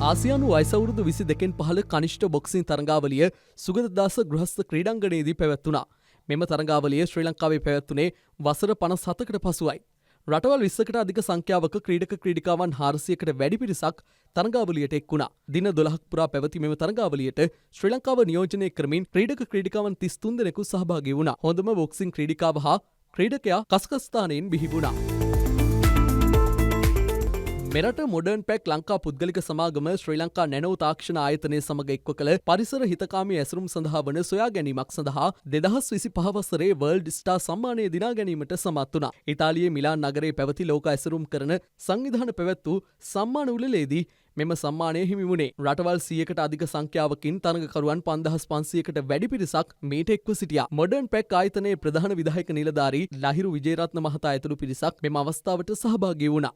ආසියානු වයස අවුරුදු 22න් පහළ කනිෂ්ඨ බොක්සිං තරඟාවලිය සුගතදාස ගෘහස්ත ක්‍රීඩාංගණයේදී පැවැත්වුණා. මෙම තරඟාවලිය ශ්‍රී ලංකාවේ පැවැත්වුණේ වසර 57කට පසුවයි. රටවල් 20කට අධික සංඛ්‍යාවක ක්‍රීඩක ක්‍රීඩිකාවන් 400කට වැඩි පිරිසක් තරඟාවලියට එක් වුණා. දින 12ක් පුරා පැවති මෙම තරඟාවලියට ශ්‍රී ලංකාව නියෝජනය කරමින් ක්‍රීඩක ක්‍රීඩිකාවන් 33 දෙනෙකු සහභාගී වුණා. හොඳම බොක්සිං ක්‍රීඩිකාව හා ක්‍රීඩකයා කසකස්ථානයෙන් බිහි වුණා. මෙරට මොඩර්න් පැක් ලංකා පුද්ගලික සමාගම ශ්‍රී ලංකා නැනෝ තාක්ෂණ ආයතනය සමග එක්ව කළ පරිසර හිතකාමී ඇසුරුම් සඳහා වන සොයා ගැනීමක් සඳහා 2025 වසරේ වර්ල්ඩ් ස්ටාර් සම්මානය දිනා ගැනීමට සමත් වුණා. ඉතාලියේ මිලාන් නගරයේ පැවති ලෝක ඇසුරුම් කරන සංවිධාන පැවැත් වූ සම්මාන උළෙලේදී මෙම සම්මානය හිමි වුණේ. රටවල් 100කට අධික සංඛ්‍යාවකින් තරඟකරුවන් 5500කට වැඩි පිරිසක් මීට එක්ව සිටියා. මොඩර්න් පැක් ආයතනයේ ප්‍රධාන විධායක නිලධාරී ලහිරු විජේරත්න මහතා ඇතුළු පිරිසක් මෙම අවස්ථාවට සහභාගී වුණා.